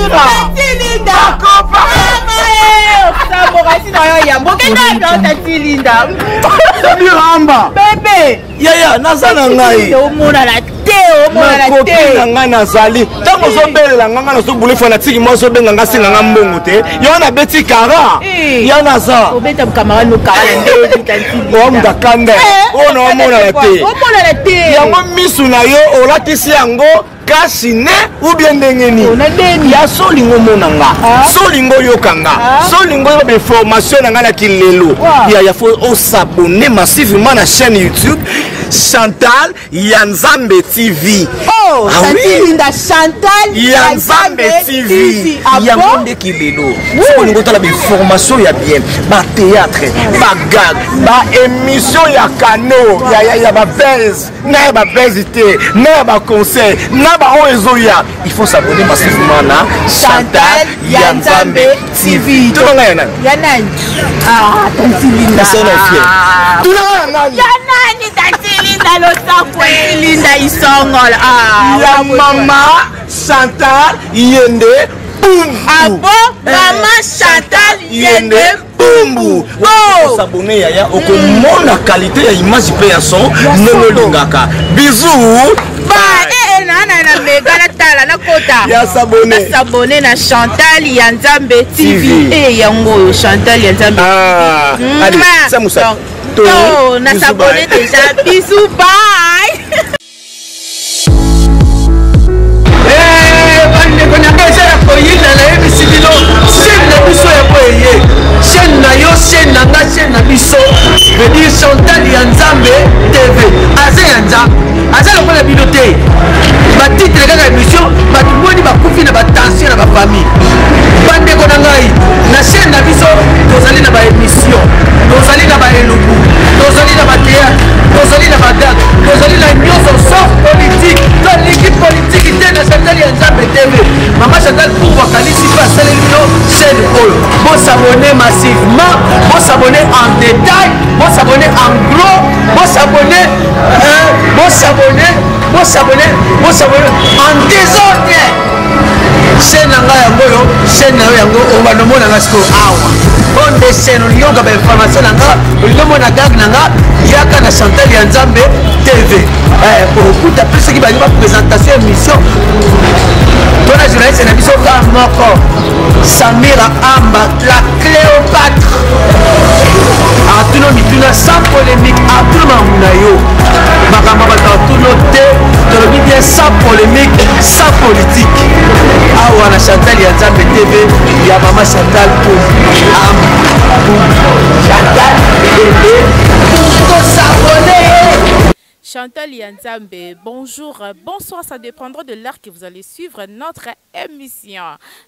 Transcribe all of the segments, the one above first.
Samira. Linda. Samora na yo yambo kenda na tati Linda. Samira Amba. Bébé. Yaya naza na ngai. Omonana te, omonana te. Nakoki na ngai nazali. Ntango ozobelela ngai ngai nazobule fanatiki mwa ozobenga ngai asenga ngai mbongo te. Yo wana abeti kara. Ya naza. Obeta camarade no kara na nde tati Linda. Owa moto akanda. Oyo na omonana te. Omonana te. Yango misu na yo olatisi yango kasi ne ou bien ndenge nini ya so olingi omona nga so olingi oyoka nga so olingi oyeba bainformation na ngai na kilelo ya ya fo osabonne massivement na chaîne youtube chantal ya nzambe tv oh, ah, oui. Linda chantal ya nzambe tv ah, yango nde kilelo soki olingi otala bainformation ya bien batheatre bagag baémission ya kano ya babase na ya babase te na ya baconseil na baoyo ezoya il faut s'abonner massivement na chantal ya nzambe tv tuna ngai ya nani ya nani ah tanti linda nasala fier tuna ngai ya nani ya nani tanti linda losako linda isongola ah ya mama chantal yende pumbu ah bon mama chantal yende Pumbu oh. S'abonner yaya okomona mm. qualité ya image mpe ya son ndenge olingaka bisous bye eh, eh, na na na mega na tala na kota ya s'abonner na s'abonner na Chantal ya Nzambe TV eh yango oyo Chantal ya Nzambe ah mm. allez samusa to na s'abonner déjà bisous bye Eh, bandeko na ngai eza ya koyinda nayebisi bino chaîne na biso ya boye chaîne na yo chaîne na nga chaîne na biso veut dire chantal ya nzambe tv aza ya nzambe aza lokola bino te batitre kaka émission bato boni bakufi na batension na bafamille bandeko na ngai na chaîne na biso tozali na baémission tozali na baelubu tozali na bateatre tozali na badate tozali na nyonso sauf politique tolingi politiki te na chantal ya nzambe tv mama chantal pumbu akanisi mpe asaleli bino chaîne oyo bosabone massivement bosabone en détail bosabone en gros bosabone bosabone bosabone bosabone en désordre chaîne na ngai yango oyo chaîne na yo yango obanda omona nga sikoyo awa oyo nde chaîne olingi oyoka bainformation na nga olingi omona gag na nga yaka na chantal ya nzambe tv eh, okuta mpe soki balingi baprésentation émission to na journaliste na biso kaka moko samira amba la cléopâtre atuna mituna sans polémique atuna makambo na yo makambo ya bato atuno te tolobi bien sans polémique sans politique awa na chantal ya nzambe tv ya mama chantal am chantal tv tosabone Chantal Yanzambe, bonjour, bonsoir, ça dépendra de l'heure que vous allez suivre notre émission.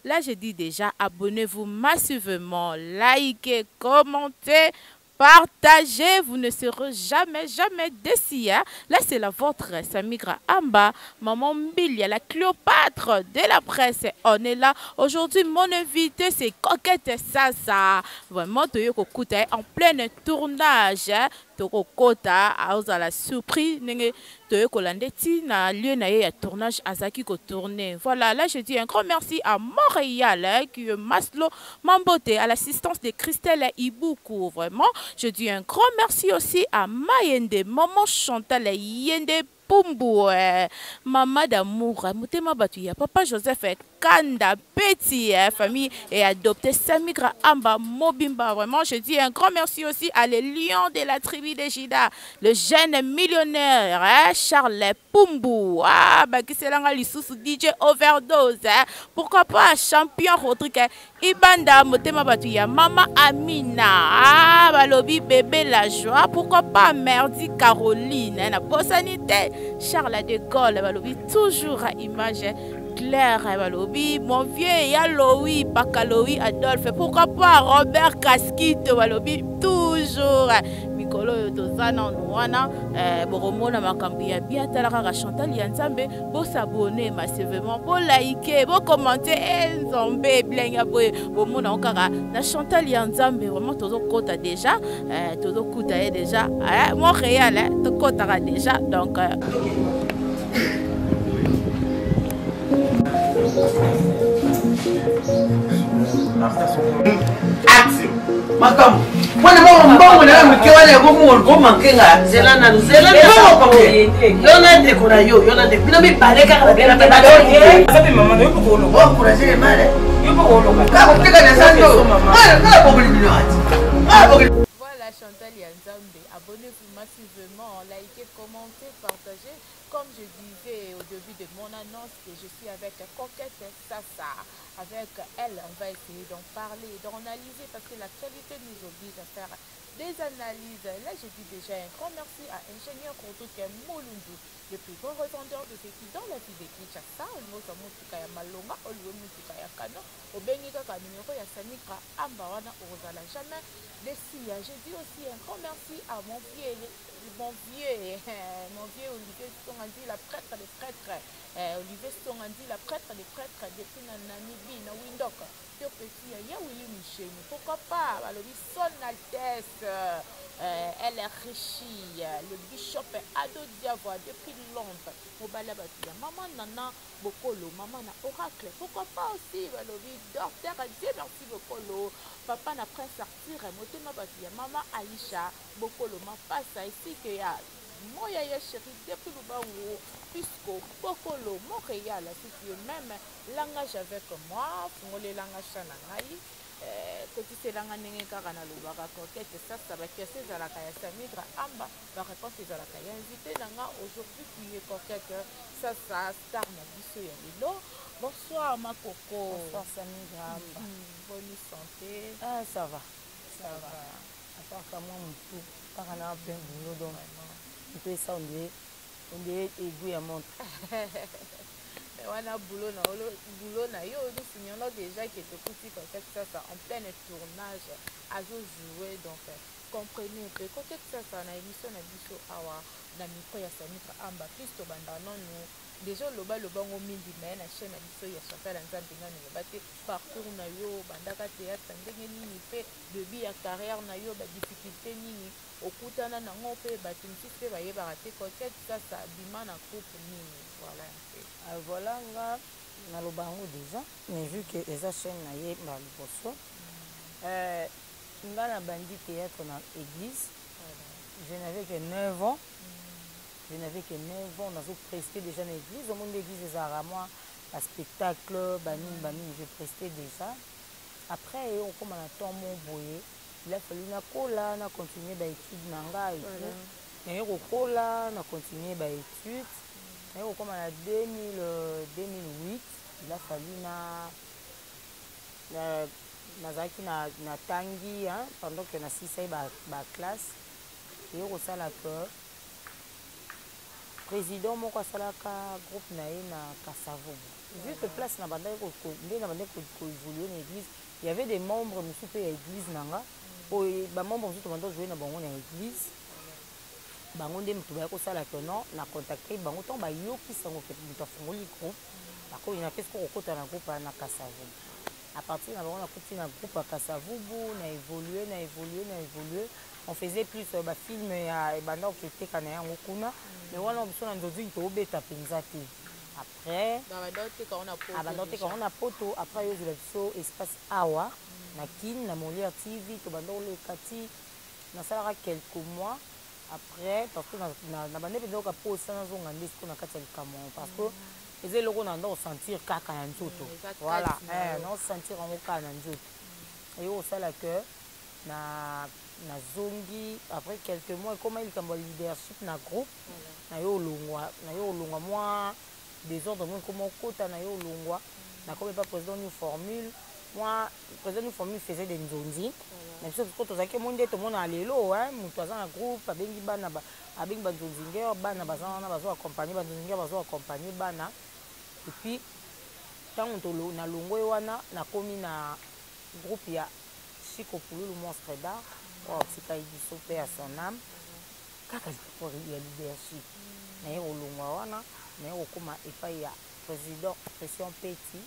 Là, je dis déjà, abonnez-vous massivement, likez, commentez, partagez, vous ne serez jamais, jamais déçus. Hein? Là, c'est la vôtre, Samigra Amba, Maman Mbilia, la Cléopâtre de la presse. On est là. Aujourd'hui, mon invité, c'est Coquette Sasa. Vraiment, Toyoko Kuta en plein tournage. Hein? Tokokota azala surpris ndenge toyekola nde ti na lieu na ye ya tournage azalaki kotourne. Voilà, là je dis un grand merci à Montréal hein, qui est Maslo Mambote, à l'assistance de Christelle Ibuku. Vraiment, je dis un grand merci aussi à Mayende, Maman Chantal Yende Pumbu, eh, Mama d'amour, Motema Batu ya Papa Joseph eh, Kanda Petit, eh, famille et adopté Samigra Amba Mobimba. Vraiment, je dis un grand merci aussi à les lions de la tribu de Jida, le jeune millionnaire eh, Charles Pumbu. Ah, bah, qui c'est là, lisusu DJ Overdose. Eh. Pourquoi pas champion Rodrigue eh, Ibanda Motema Batu ya Mama Amina. Ah, balobi bébé la joie. Pourquoi pas Merdi Caroline, eh, na bosanité Charles de Gaulle, balobi toujours à image claire, eh, balobi mon vieux ya Loï Pakaloï Adolphe. Pourquoi pas Robert Kaskito, balobi toujours mikolo oyo toza nanu wana, eh, bokomona makambo ya bien. Tala kaka Chantal ya Nzambe, bosabone massivement, bolike, bokommente, eh, Nzambe bilenge ya boye bomona ngo kaka na Chantal ya Nzambe. Vraiment tozokota déjà, eh, tozokuta ye déjà, eh, Montréal, eh, tokotaka déjà donc, Action. Makambo wana moko mbongo na yo moke wana ekomanke nga. Zela nanu, zela yo na ndeko na yo, yo na ndeko bino mibale kaka. Encourage le mal kaka koteka na zando kaka bokoli bino ati. Voilà, Chantal ya Nzambe, abonnez-vous massivement, likez, commentez, partagez. Comme je disais au début de mon annonce, que je suis avec Coquette Sassa. Avec elle, on va essayer d'en parler, d'analyser, parce que l'actualité nous oblige à faire des analyses. Là, je dis déjà un grand merci à ingénieur Kotoke Molundu, le plus grand revendeur de véhicules dans la ville de Kinshasa. Olingo motuka ya malonga, olingo motuka ya kano, obengi kaka numéro ya Sanikra Amba wana, ozala jamais déçu. Je dis aussi un grand merci à mon vieux Olivier Songandi, la prêtre des prêtres. Olivier Songandi, la prêtre des prêtres depuis na Namibie, na Windhoek. Yo petit ya Willy Micheni, pourquoi pas balobi son altesse elle est riche, le bishop Ado Diavoa depuis Londres, mobali ya bato ya mama Nana Bokolo, mama na Oracle. Pourquoi pas aussi balobi docteur Dieu merci Bokolo, papa na prince Arthur, motema bato ya mama Aisha Bokolo Mapasa, esike ya moya ya chéri depuis Lubangu, Pisco Bokolo, Montréal. Si tu es même langage avec moi, fungolelanga cha na ngai, kotiselanga ndenge kaka nalobaka. Coquette Sasa, baquestion ezalaka ya Samidra Amba, baréponse ezalaka ya invité na nga aujourd'hui qui est Coquette Sasa, star na biso ya lelo. Bonsoir ma coco. Bonsoir Samidra Amba. Bonne santé? Ah, ça va, ça va, à part ka mwa motu kaka na plein boulot, donc motu esa on dirait aiguille ya montre. Wana boulot na boulot na yo. Nous signalons déjà que tokuti Coquette Sasa en plein tournage, azojouer, donc comprenez mpe. Coquette Sasa, na émission na biso awa na micro ya Samitra Amba, plus tobanda nanu déjà oloba lobango mingi, mais na chaîne na biso ya Chantal ya Nzambe nanu loba te parcours na yo, bandaka théâtre ndenge nini, mpe début ya carrière na yo, badifficulté nini okutana nango, mpe bato mosusu mpe bayebaka te Coquette Sasa bima na groupe nini. Voilà un peu. Voilà, nga naloba yango déjà, mais vu que eza chaîne na ye mbala liboso, nga nabandi théâtre na église, je n'avais que 9 ans. Je n'avais que 9 ans, nazo prester déjà na église. Omoni, église ezalaka mwa baspectacle, banini banini, je prestais déjà. Après okóma na temps mo boye, il a fallu nakola, na continuer baétude na ngai et tout. Naye kokola, na continuer baétude, naye kokóma na 2000, 2008, il a fallu na nazalaki na natangi, hein, pendant que nasisai baklasse ba eye kosala que président moko asalaka groupe na ye na Kasavubu. Vu que place na bandaki, nde na bandaki koévolue na église, il y avait des membres mosusu mpe ya église na nga oyo bamembre mosusu tobanda ojouer na bango na église. Bango nde moto baya kosala ke non, na contacte bango. Ntango bayokisi yango ke moto afungoli groupe, bakomi napesi ko kokota na groupe na Kasavubu. À partir na bango, nakuti na groupe ya Kasavubu, na évolue, na évolue, na évolue. On faisait plus bafilm ya ebanda koketeka na yango kuna, mais wana biso na nzonzi toobeta mpenza te. Après abanda oteka yango na Poto. Après ayozela biso espace awa na Kine, na Molière TV, tobanda koleka ti nasalaka quelques mois. Après, parce que na bande mpenza oka posa nazonga nde siko na kati ya likambo, parce que eza eloko na nda kosentir kaka na nzoto. Voilà, naosentir yango kaka na nzoto. Eyo kosala ke na nazongi après quelques mois, ekóma likambo ya leadership na groupe. Nayo olongwa, nayo olongwa, mwa désordre mo ekóma okota, nayo olongwa, nakomi pa président New Formule. Moi, président New Formule faisait des nzonzi na biso. Siko tozalaki mo nde tomona lelo moto aza na groupe, abengi bana, abengi banzonzinger, bana baza wana bazo accompagne banzonzinger, bazo accompagne bana. Et puis ntango nalongwe wana, nakomi na groupe ya Chiko Pululu, monstre d'art oyo atikali biso mpe ya son âme, kaka ya leadership. Naye kolongwa wana, naye kokóma epai ya président Christian Peti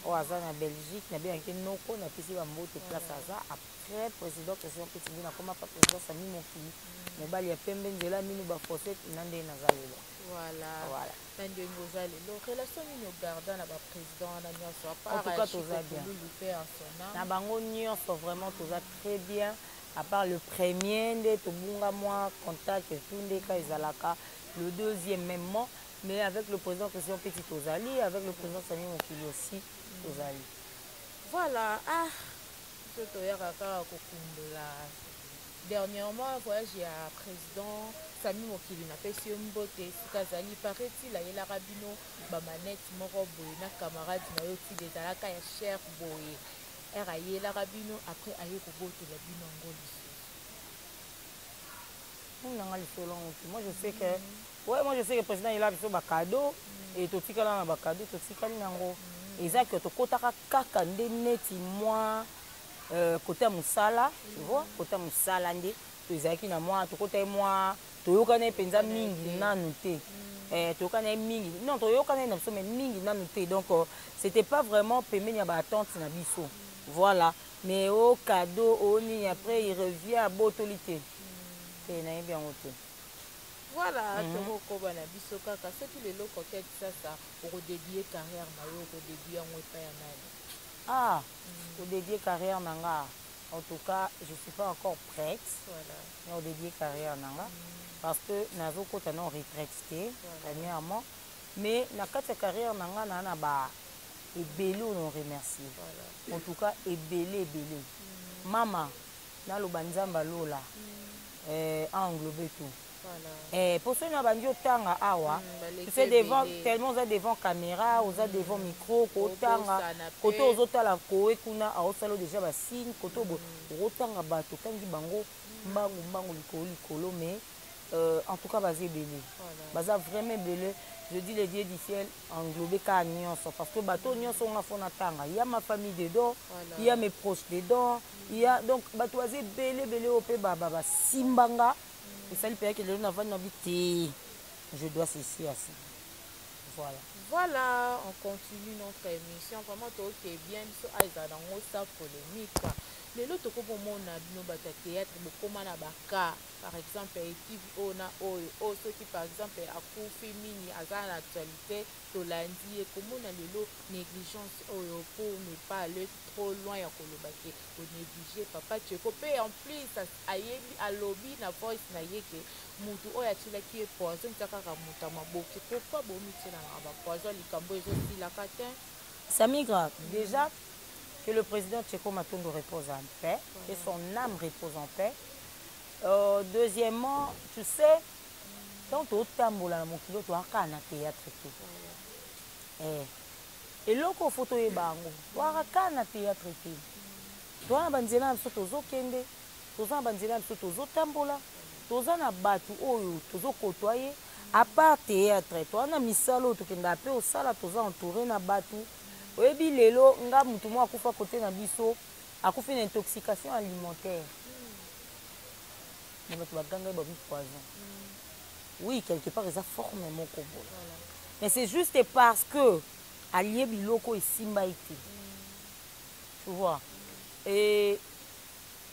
oyo aza na Belgique. Nabengaki noko, napesi bambote place aza. Après président Christian Peti, nde nakóma pa président Sami Mokili, mobali ya pembe, nzela minu bafose na nde naza lelo. Voilà. Voilà. Na ndenge oza lelo, relation nini ogarda na ba président wana nyonso à En part tout cas, Chico toza bien. Pululu pe en son âme? Na bango nyonso vraiment toza très bien. À part le premier nde tobunga mwa contact et tout nde ka ezalaka le deuxième mêmement, mais avec le président Christian Petit tozali, avec le président Sami Mokili aussi tozali. Voilà, ah biso toyaka kaka kokundola dernièrement voyage ya président Sami Mokili, napesi yo mbote esika azali. Paraît-il ayelaka bino ba manette moko boye na camarade na yo tile ezalaka ya cher boye, ere ayelaka bino après aye kobotola bino yango lisusu. Nanga lisolo yango te. Moi je sais que ouais, moi je sais que président ayelaka biso ba cadeau et totikala na ba cadeau, totikali nango. Eza ke tokotaka kaka nde neti mwa côté ya mosala, tu vois, côté ya mosala nde tozalaki na mwa tokota ye mwa toyokana ye mpenza mingi nanu te. Toyokana ye mingi non, toyokana ye na biso mais mingi nanu te, donc c'était pas vraiment pembeni ya baattente na biso, voilà. Mais o cadeau o nini, après il revient abotoli te te, nayebi yango te. Voilà, tokokoba na biso kaka. Soki lelo Coquette Sasa okodédie carrière na yo, okodédie yango epai ya nani? Ah, kodédie carrière na nga, en tout cas je suis pas encore prête ya kodédie carrière na nga parce que nazokota na retraite te premièrement, mais na kati ya carrière na nga naa na ba ebele oyo na remercier. En tout cas ebele ebele. Mama naloba Nzambe alola englobe tout. Po soki na bandi otanga awa, tu sais, devant tellement oza devant caméra, oza devant micro, kotanga kote ozotala kowe kuna aosala déjà basigne kote okotanga bato otangi bango mbangu mbangu likolo likolo, mais en tout cas baza ebele, baza vraiment ebele. Je dis le Dieu du ciel englobe kaka nyonso parce que bato nyonso nga fo natanga, ya ma famille dedans, il y a mes proches dedans, il y a donc bato baza ebele ebele oyo mpe basimbanga esali mpe yaki lelo navandi na bi te, je dois ceci à ça. Voilà. Voilà, on continue notre émission. Vraiment, toke bien biso aza nango sa polémique. Lelo tokomomona bino bato ya théâtre bokóma na baka, par exemple équipe oyo na oyo oyo, soki par exemple akufi mingi aza na actualité, tolandi ye. Komona lelo négligence oyo, pour ne pas aller trop loin ya koloba ke onéglige papa Tcheko, mpe en plus ayebi alobi na voice na ye ke mutu oyo atielaki ye poison eza kaka moto ya maboki. Pourquoi bomitielanaka bapoison? Likambo ezosilaka te. Samigra, déjà que le président Tcheko Matondo repose en paix, que son âme repose en paix. Deuxièmement, tu sais, tant totambola na mokili toaka na théâtre te. Eloko fo toyeba yango, toaka kaka na théâtre te. Toza na banzela na biso tozokende, toza na banzela na biso tozotambola, toza na bato oyo tozokotwa ye. À part théâtre, toza na misala oyo tokendaka mpe osala, toza entouré na bato. Oyebi lelo nga motu moko akufa kote na biso, akufi na intoxication alimentaire, mais bato baganga ye babi poison. Oui, quelque part eza forme moko boye, mais c'est juste parce que alie biloko esimba ye te, tu vois. Et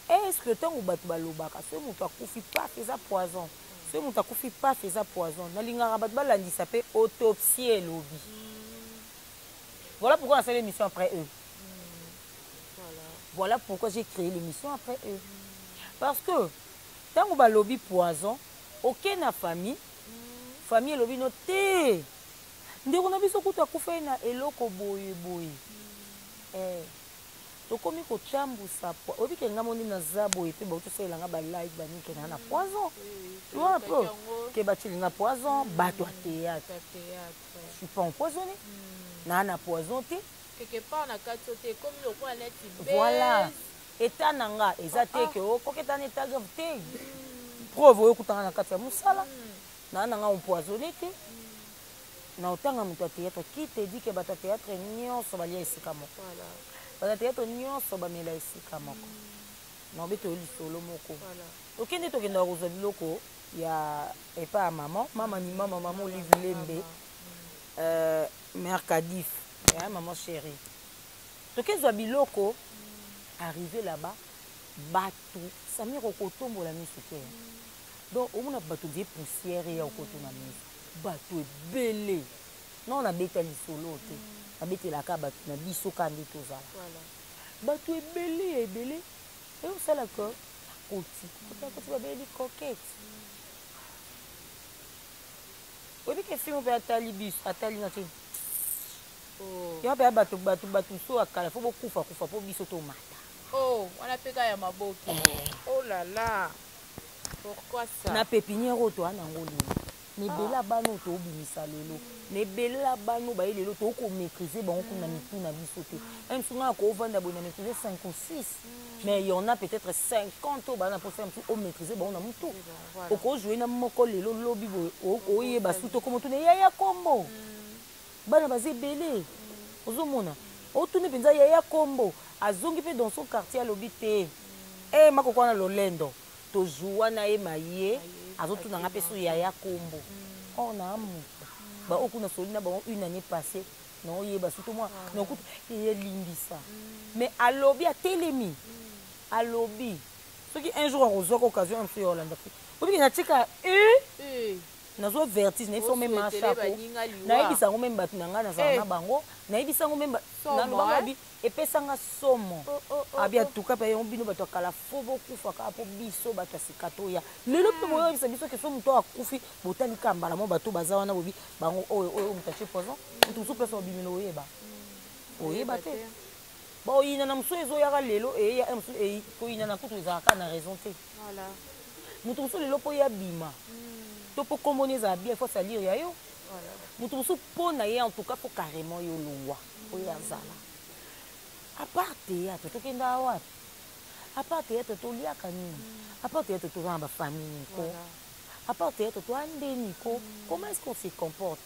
est ce que ntango bato balobaka soki moto akufi paf eza poison, soki moto akufi paf eza poison, nalingaka bato balandisa mpe autopsie elobi. Voilà pourquoi nasali émission après eux. Voilà pourquoi j'ai créé l'émission après eux, parce que ntango balobi poison, oke na famille, famille elobi no te, ndeko na biso kutu akufa ye na eloko boye boye. Tokomi kotambusa, oyebi ke nga moni naza boye mpe bauti osalelanga balike banike na na poison, tu vois un peu ke batielinga poison. Bato ya théâtre, je suis pas empoisonné, naa na poison te. Quelque part na kati te ekomi lokola neti. Voilà, état na nga eza te ke okoketa na état grave te. Preuve oyo okutanga na kati ya mosala naa na nga empoisonné te. Na otanga moto ya théâtre, qui te dit ke bato ya théâtre nyonso balia esika moko, bato ya théâtre nyonso bamela esika moko? Na obeta oyo lisolo moko. Tokende, tokendaka kozwa biloko ya epai ya mama, mama ni mama, mama Olive Lembe, mère Kadif, maman chérie. Tokezwa biloko, arrivé là-bas, bato, Samir, okotombola miso te. Donc omona bato die poussière ya okotuna miso. Bato ebele non nabeta lisolo te, nabetelaka bato na biso kaka nde tozala. Bato ebele ya ebele eyosala ke nakoti kota koti babeli coquette. Oyebi ke film mpe atali biso atali nga te. Oh. Yango mpe bato bato bato mosusu ya kala fo bokufa kufa mpo biso tomata. Oh, wana mpe kaka ya maboke. Oh là là. Pourquoi ça? Na pépinière oyo toa nango lelo. Na ebele ya bana oyo toobimisa lelo. Na ebele ya bana oyo baye lelo tokomaîtrise bango kuna mitu na biso te. Même soki nga nakovanda boye na maîtrise 5 ou 6. Mais il y en a peut-être 50 oyo baa na mposa ya mosusu omaîtrise bango na mutu. Okojoue na moko lelo lobi boye oyeba su to kombo tuna yaya kombo. Bana baza ebele. Ozomona. Otuni mpenza yaya kombo. Azongi mpe dans son quartier alobi te. Eh makoko wana lolendo. Tozua na ye maye azotuna nga mpe so yaya kombo. Or na mutu. Ba oyo kuna soli na bango une année passée naoyeba surtout moi nakuta eyelimbisa. Mais alobi atelemi. Alobi soki un jour akozwaka occasion ya mosusu ya olanda mpe obiki natika e nazwa vertige nayebisa ngo meme mashako nayebisa yango meme bato na ngai nazala na bango nayebisa yango meme nalobanga abi epesanga somo abi atuka mpe yango bino bato ya kala fo bokufa kaka mpo biso bato ya sika toya lelo mpe boyebisa biso ke so moto akufi botali kaka mbala mo bato baza wana bobi bango oyo oyo moto atie poison moto mosusu place obimela oyeba oyeba te Baoyinana mosusu ezoyaka lelo eya mosusu eyi koyinana kutu ezalaka kaka na raison te. Moto mosusu lelo mpo ye abima to mpo kombo ne ezala bien faut salir ya yo. Moto mosusu mpo na ye en tout cas faut carrément yo longwa mpo ye azala. À part théâtre tokendaka wapi? À part théâtre toliaka nini? À part théâtre toza na ba famille nini ko? À part théâtre toa nde nini ko? Comment est-ce qu'on se comporte?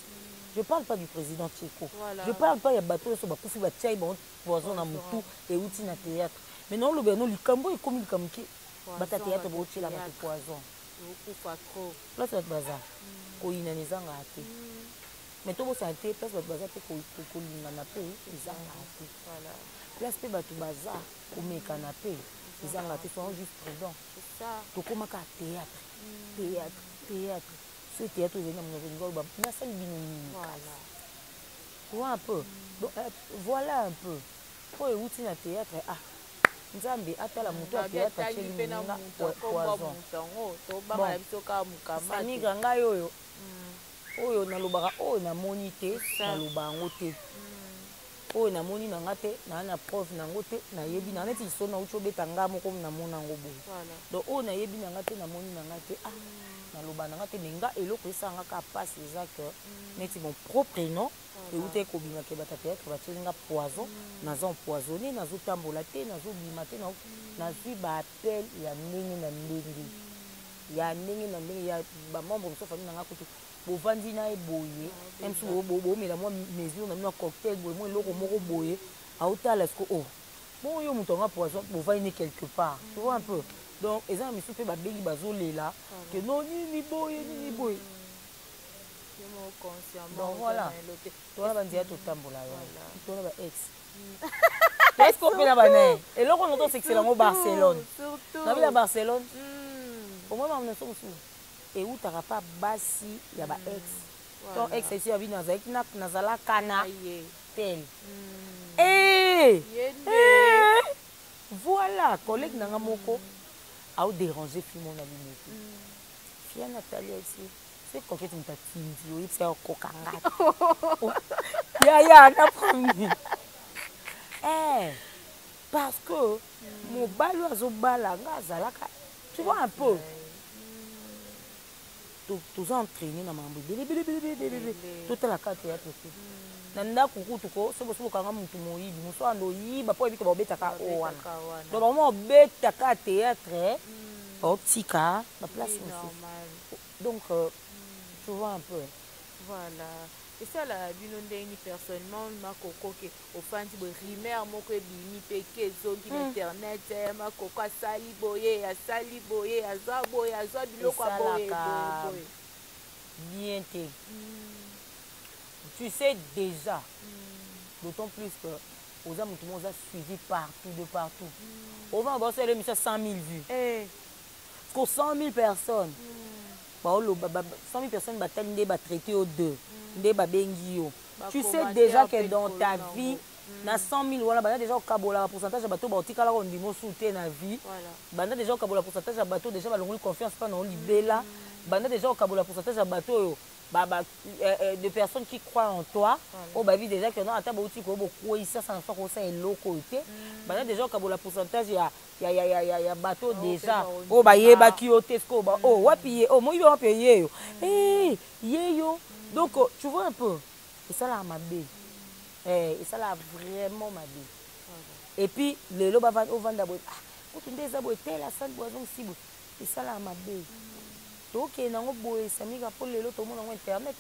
Je parle pas du président Tcheko. Voilà. Je parle pas ya bato nyonso bakufi batiai bango poison na mutu euti na théâtre. Mais non loba no likambo ekomi likambo ke bata théâtre botiela bato poison. Okufa trop. Place bato baza koyinana ezangaka te. Mais tobosana te place bato baza mpe kolingana mpe ezangaka te. Place mpe bato baza komekana mpe ezangaka te. Soyons juste prudent. Tokomaka théâtre, théâtre, théâtre. Soki théâtre ezali na monoko olingi oloba nasali bino nini kasi tu vois un peu donc voilà un peu po euti na théâtre ah nzambe atala moto ya théâtre atieli moninga poison bon samigra ngai oyo oyo nalobaka oyo namoni te naloba yango te oyo namoni na nga te naa na preuve na yango te nayebi na neti lisolo nauti obeta nga moko namona yango boye donc oyo nayebi na nga te namoni na nga te ah naloba na nga te mais nga eloko esala nga kaka mpasi eza que neti mon propre nom eutaki kobima ke bato ya théâtre batieli nga poison naza empoisonné nazotambola te nazobima te nazwi baappel ya ndenge na ndenge ya ndenge na ndenge ya bamembre mosusu ya famille na nga kutu bovandi na ye boye meme si bomela mwa mesure na bino ya cocktail boye mwa eloko moko boye aotala siko oh bongo yo moto yanga poison bovandi ne quelque part tu vois un peu donc eza na misusu mpe babengi bazolela ke no nini boye nini boye donc voilà towana banzela totambola yo towana ba ex est-ce qu'on peut na banaye eloko no tosekisela yango barcelone nabila barcelone omoi makambo na biso mosusu ewutaka pa basi ya ba ex to ex esi ya bino azalaki nazalaka na tel eh! Eh! Voilà collègue na nga moko ao déranger fille moko na limete fille wana atali ayebisi soki coquette moto atindi oyebisa ye okoka nga te yaya na promis eh, parce que mobali oyo azobala nga azalaka tu vois un peu toza entraîné na makambo ebele ebele ebele ebele ebele totala kaka théâtre te na ndako kutu ko soki bosi bokanga motu moyibi mosu wana oyiba mpo oyebi ke baobetaka o wana donc bango obetaka théâtre baotika baplace mosusu donc tu vois un peu. Voilà esalaka bino ndenge nini personnellement makoko ke ofandi boye rumeur moko ebimi pe eke ezongi na internet eh, makoko asali boye asali boye azwa boye azwa biloko ya boye boye boye bien te tu sais déjà d'autant plus que oza motu moko oza suivi partout de partout ovanda baosala émission 100 000 vues eh. ko 100 000 personnes. Baoloba 100 000 personnes batali nde batraite yo deux, nde babengi yo. Tu sais déjà que dans ta vie, na 100 000 wana, banda déjà okabola pourcentage ya bato baotikala kondima osu te na vie. Banda déjà okabola pourcentage ya bato déjà balongoli confiance mpa na yo libela. Banda déjà okabola pourcentage ya bato oyo de personnes qui croient en toi, oyo bayebi déjà que non, ata bauti koyo bokweyisa sana fa kosala eloko oyo te. Banda déjà okabola pourcentage ya bato déjà oyo bayebaki yo te, sikoyo oh, wapi ye, oh, moyibi, wapi ye yo, eh, ye yo. Donc tu vois un peu, esalaka mabe, esalaka vraiment mabe. Et puis lelo ovanda boye, ah, kutu nde eza boye tel asali boye, azongisi boye, esalaka mabe. Tokende yango boye, esamika mpo lelo tomona yango internet,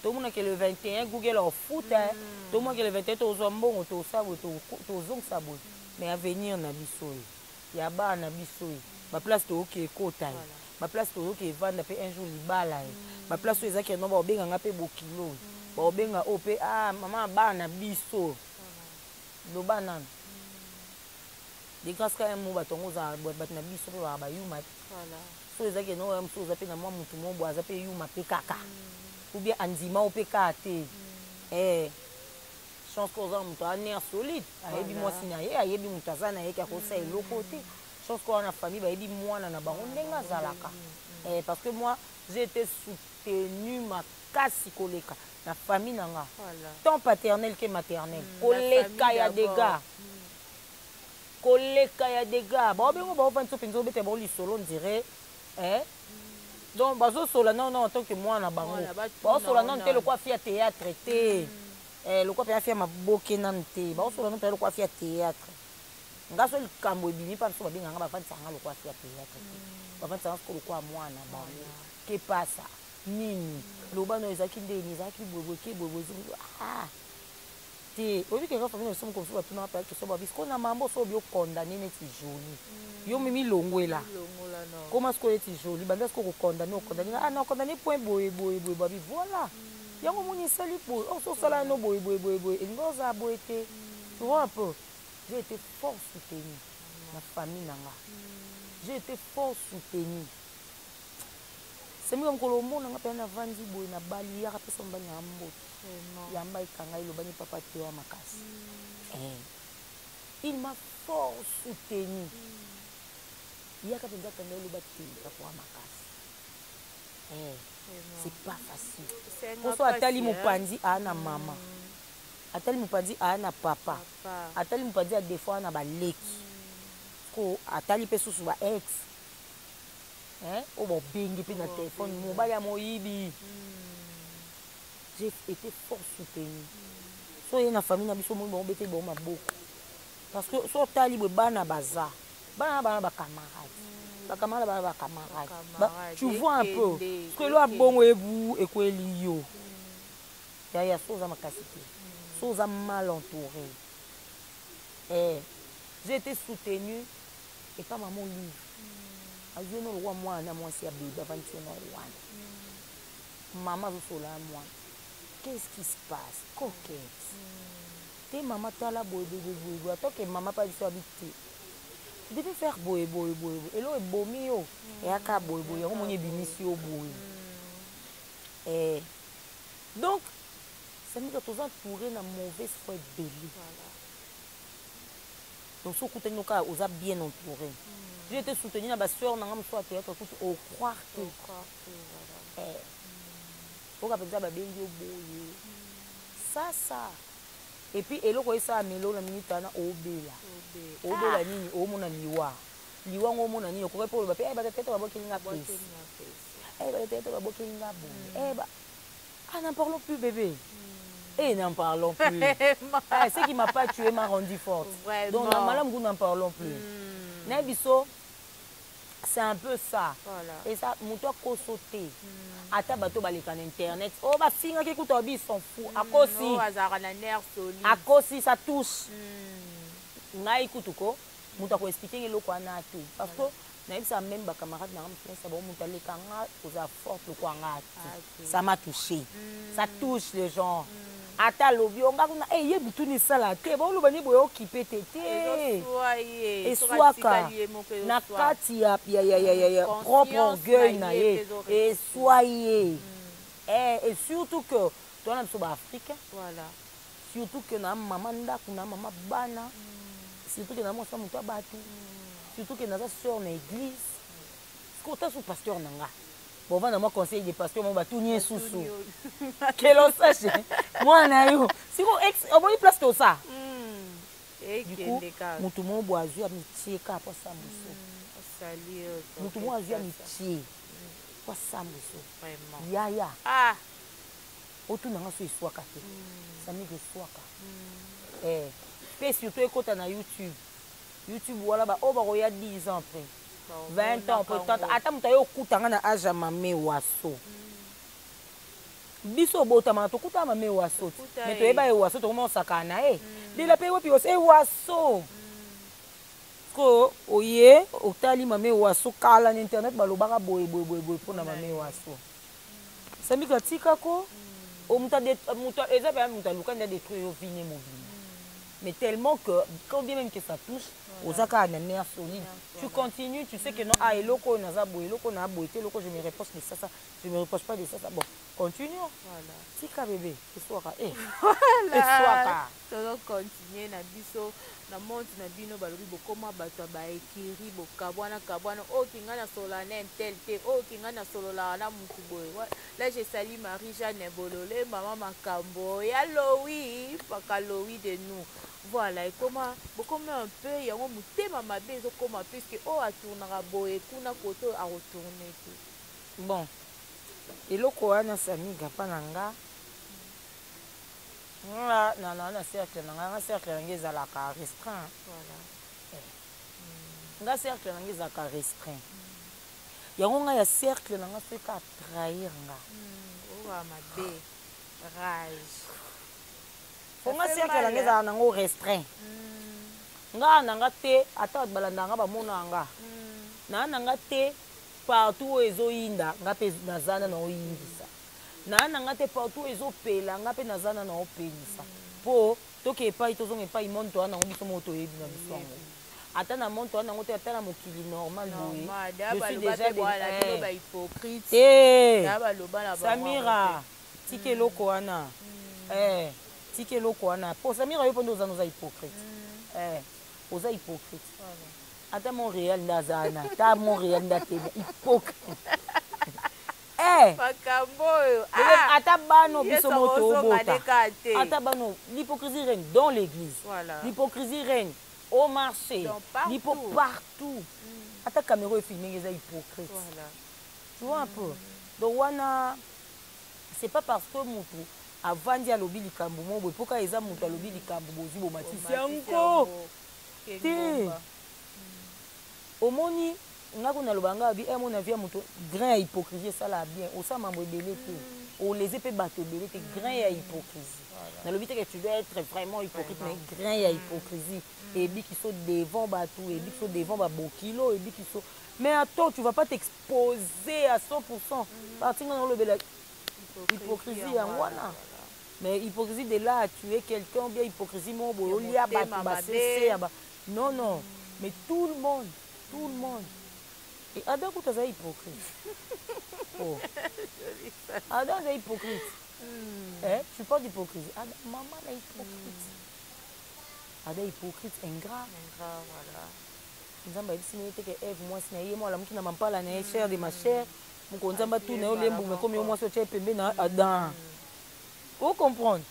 tomona ke le 21 Google ofuta, tomona ke le 21 tozwa mbongo, tosala boye, tozongisa boye. Mais avenir na biso oyo ya bana na biso oyo, baplace toyoki ekota ye, baplace toyoki evanda mpe un jour libala ye, baplace oyo ezaki no baobenganga mpe bokilo oyo baobenga oyo mpe, ah, mama bana na biso, loba nano de grâce ka mo bato yango ozala bato na biso mpe baka bayuma te. So ezaki no oya mosusu oza mpe na mwa motu mo boye aza mpe yuma mpe kaka, ou bien andima o mpe kaka te. Chance ko oza na moto aza nerf solide, ayebi mwasi na ye, ayebi moto aza na ye ke akosala eloko te. Chance ko wana famille bayebi mwana na bango ndenge azalaka, parce que moi, j'ai été soutenu makasi koleka na famille na nga, tant paternel que maternel, koleka ya dégâts, koleka ya dégâts. Baobengo baovandi so mpenza obeta bango lisolo ndire, donc bazosola non non, en tant que mwana bango baosola nano te lokwa fille ya théâtre te, lokwa mpenza fille ya maboke nanu te, baosola nano mpenza lokwa fille ya théâtre. Nga so likambo ebimi mpa biso, babenganga, bafandisaka nga lokwa fille ya théâtre te, bafandisaka siko lokwa mwana bango. Ke pasa nini, loba no ezalaki ndeni, ezalaki boyeboye ke boyeboye. Ah te, oyebi keka famille na biso moko mosusu batunaka mpe question, babi sikoyo na mambo so obi okondane neti Joli, yo mimi longwela koma sikoyo neti Joli, banda sikoyo kokondane, okondane, ah, na okondane point boye boye boye. Babi voilà, yango omoni esali boye, or so osala no boye boye boye boye, elingi ozala boye te. Tu vois un peu, j'ai été fort soutenu na famille na nga, j'ai été fort soutenu. Semika mokolo omona nga mpenza navandi boye na bali, yaka pesa mobali na nga mbote, yamba ekanga, elobani papa te wa makasi. Il m'a fort soutenu. Yaka mpenza kanga, eloba te papa wa makasi. C'est pas facile poso atali mopanzi aa na mama, atali mopanzi aa na papa, atali mopanzi ya defo aa na baleki, ko atali mpe susu ba ex oyo babengi mpe na telefone, mobali ya moyibi. J'ai été fort soutenu. So ye na famille na biso, moi bango beteli bango maboko, parce que so otali boye, bana baza bana na bana, bacamarade, bacamarade, bana bacamarade, tu vois un peu parce que elo abongo ebu ekweli yo yaya. So oza makasi te, so oza mal entouré. J'ai été soutenu epa mama Olive, azwi no lokwa mwana mwasi ya bebe, avandisi yo na wana, mama azosola ya mwana: "Qu'est-ce qui se passe, coquette?" Te mama, tala boye boye boye boye. Atoke mama mpa biso abi te, tu devais faire boye boye boye boye, eloko ebomi yo eyaka boye boye, yango moni ebimisi yo boye. Donc samika toza entouré na mauvaise foi ebele. Donc so okutani no kaka oza bien entouré. J'ai été soutenu na basœur na nga mosusu ya théâtre, kutu ocroire te, oyoka mpenza babengi yo boye sasa. Et puis eloko esala melo na minute wana, obela, obela nini, omona liwa, liwa ngo omona nini, okoki mpe oloba mpe bato tete babokeli nga pesi, bato tete babokeli nga boye. Ah, n'en parlons plus, bébé. Et n'en parlons plus. Ah, ce qui m'a pas tué m'a rendu forte. Vraiment. Donc, madame, n'en parlons plus. Nabiso, c'est un peu ça. Et ça, moto akosauter. Ata bato baleka na internet. Oh, bafingaki kuta babi, ils s'en fout. Akosi. Oh, azalaka na nerf solide. Akosi, ça touche. Ngai kutu ko, moto akoexplike eloko wana te. Parce que nayebisaka même bacamarade na nga mosu, nayebisa bango, moto aleka nga kozala forte lokwa nga te. Ça m'a touché. Ça touche les gens. Ata alobi yo nga kuna eh, ye bituni esala te, boloba ni boye okipe te te. Ezoswa ye, soki Eswaka atikali ye moko na ezoswa. kati ya propre Conscience orgueil na na ye ye mpe ezo eswa ye. Eh, et surtout que toza na biso ba africain. Voilà. Surtout que na mama ndako, na mama bana. Surtout que na mwasi ya moto ya bato. Surtout que naza sœur na église. Parce que ota sous pasteur na nga. Bon, vanda mwa conseil de pasteur mo batuni ye susu. Que l'on sache, mwana yo. Siko ex omoni place tosa. Du coup, Ekende kaka. moto moko boye azwi amitie kaka po asambuso. Osali yo, Moto moko azwi amitie po asambuso. Vraiment. Yaya. Ah. Otuna nga so eswaka te. Samik eswaka. Eh, pe surtout ekota na YouTube. YouTube wala ba oyo bakoya 10 ans après. 20 ans après, 30 ans. Ata moto aye okuta nga na âge ya mame waso. Biso obotamaka tokutaka mame waso te. Tokuta Mais ye. toyeba ye waso, tokoma osakana na ye. Dela pe wapi waso, e waso. Ko oye otali mame waso kala na internet balobaka boye boye boye boye mpona mame waso. Samik atikako, o moto ade, moto a, eza pe moto aluka nde adétruire yo vie ne mobimba. Mais tellement que, quand bien même que ça touche, oza kaka na nerf solide. Tu continues, tu sais que non, ah, eloko oyo naza boye, eloko na boye te, eloko je me reproche de ça, ça, je me reproche pas de ça, ça. Bon, continue. Voilà. Tika bébé, eswaka, eh. Voilà. Eswaka. Tozo continuer na biso, na monde na bino balobi bokoma bato ya ba écurie, bokabwana, kabwana. Oh, kinga na solola na intel te. Oh, kinga na solola na mutu boye. Ouais. Là, je salue Marie-Jeanne Bololé, maman Makambo, ya Loï, paka Loï de nous. Voilà, et comment, bokoma un peu, yango mutema mabe ezokoma puisque oh, a tournera boye, kuna koto a retourner te. Bon, eloko wana Samiga pa na nga, nga na, na, na cercle na nga, nga cercle na nga ezalaka restreint. Voilà. Eh. Nga cercle na nga ezalaka restreint. Yango nga ya cercle na nga soki a trahir nga. Owa mabe. Rage. Fo nga Ça fait cercle na mal, nga ezalaka nango restreint. Nga na nga te, ata bato balandaka nga bamona nga. Na na nga te partout oyo ezoyinda, nga pe naza na oyindisa. Na na nga te partout oyo ezopela, nga pe naza na opelisa. Po toke epai, tozonga epai, monde toa nango biso moko toyebi na biso yango. Ata na monde toa nango te, ata na mokili normal boye. Normal, Je da suis baloba déjà pe de- bwala, Eh. bino ba hypocrite. Te. Da baloba na bango Samira, yango te. tika eloko wana. Eh, tika eloko wana. Po Samira yo mpo nde oza noza hypocrite. Eh, oza hypocrite. Voilà. Ata Montréal nde aza wana, ata Montréal nde atema hypocrite. Eh. Makambo oyo. Bebe, Ah! ata bano Yesu biso moto akozonga obota. nde kaka te. Ata bano, l'hypocrisie règne dans l'église. Voilà. L'hypocrisie règne au marché. Donc, partout. Partout. Ata caméra est filmée, eza hypocrite. Voilà. Tu vois un peu. Donc wana, c'est pas parce que mutu avandi alobi likambo moko boye, mpoka eza mutu alobi likambo bozwi bomatisi Bomatisi yango. yango. Te. Kengomba. Omoni nga kuna loba nga bi, eh, mon avis ya moto, grain ya hypocrisie esala bien, osala mambo ebele te. Oleze pe bato ebele te, grain ya hypocrisie. Nalobi te que tu dois être vraiment hypocrite, Vraiment. mais grain ya hypocrisie. Ebi qui sont devant bato, ebi qui sont devant ba bokilo, ebi qui sont. Mais attends, tu vas pas t'exposer à 100%. Parti nga nalobela hypocrisie ya wana. Mais hypocrisie de là à tuer quelqu'un, ou bien hypocrisie mo boye, Ya olia bato, motema ba mabe. sese ya ba. Non, non. Mais tout le monde, tout le monde. Et Adam, écoute, c'est hypocrite. Oh. Adam, c'est hypocrite. Eh, tu parles d'hypocrisie. Adam, maman est hypocrite. Adam hypocrite, ingrat. Ingrat, voilà. Nzambe ayebisi nini te ke Eve mwasi na ye, mwana moki na mampala na ye, chair de ma chair. Moko Nzambe atuna yo lembu, mais comme yo mwasi otie pembe na Adam. Vous comprenez?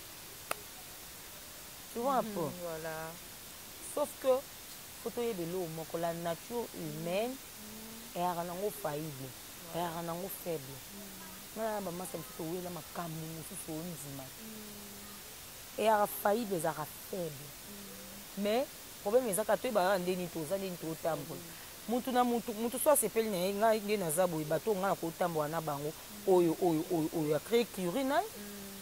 Tu vois un peu? Voilà. Sauf que, faut toyeba eloko moko, la nature humaine eyaka nango faillible, eyaka nango faible. Nga na bamasa mosusu owela makambo mosusu ondima. Eyaka faillible, ezalaka faible. Mais problème ezaka toyebaka ndeni toza, ndeni totambola. Mutu na mutu, mutu so asepeli na ye, ngai nde naza boye, bato ngai na kotambola na bango, oyo, oyo, oyo, oyo, a créé curie na ye.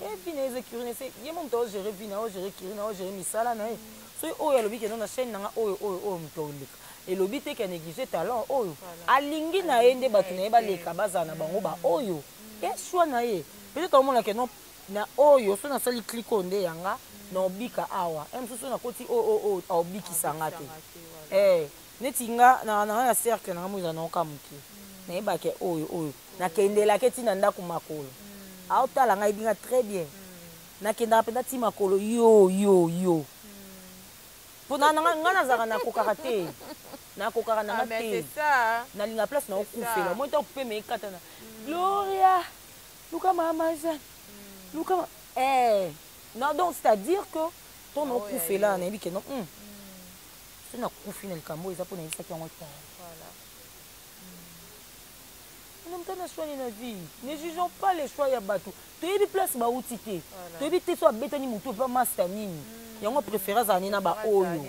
Eh, vie na ye eza curie na ye, se ye mo moto aogérer vie na ye, aogérer curie na ye, aogérer misala na ye. Soki oyo alobi ke non, na chaîne na nga, oyo, oyo, oyo moto aoleka. Elobi te ke néglige talent oyo. Voilà. Alingi na ye nde bato na ye baleka, bazala na bango ba oyo. E choix na ye. Peut-être omona ke non, Na oyo so nasali clique oyo nde yanga na obika awa e mosusu nakoti oyo oyo oyo aobikisa nga te. Eh, neti nga na na na cercle na nga mo ezala na oka moke, nayebaka oyo oyo nakendelaka ti na ndako makolo aotala ngai yebi nga très bien, nakendaka mpenza ti makolo yo yo yo mpo na nga nga nazalaka nakokaka te, nakokaka na nga te, nalinga place na okufela moi ntango pema ekatana. Gloria luka mama Jeanne, luka eh non, donc c'est à dire que to na okufela nayebi ke non, so nakufi na likambo oyo eza mpo nayebisaki yango te. Moto na choix na vie, ne jugeons pas les choix ya bato. Toyebi place bauti te, toyebi te so abetani motu epa master nini, yango préféré azala nde na baoyo.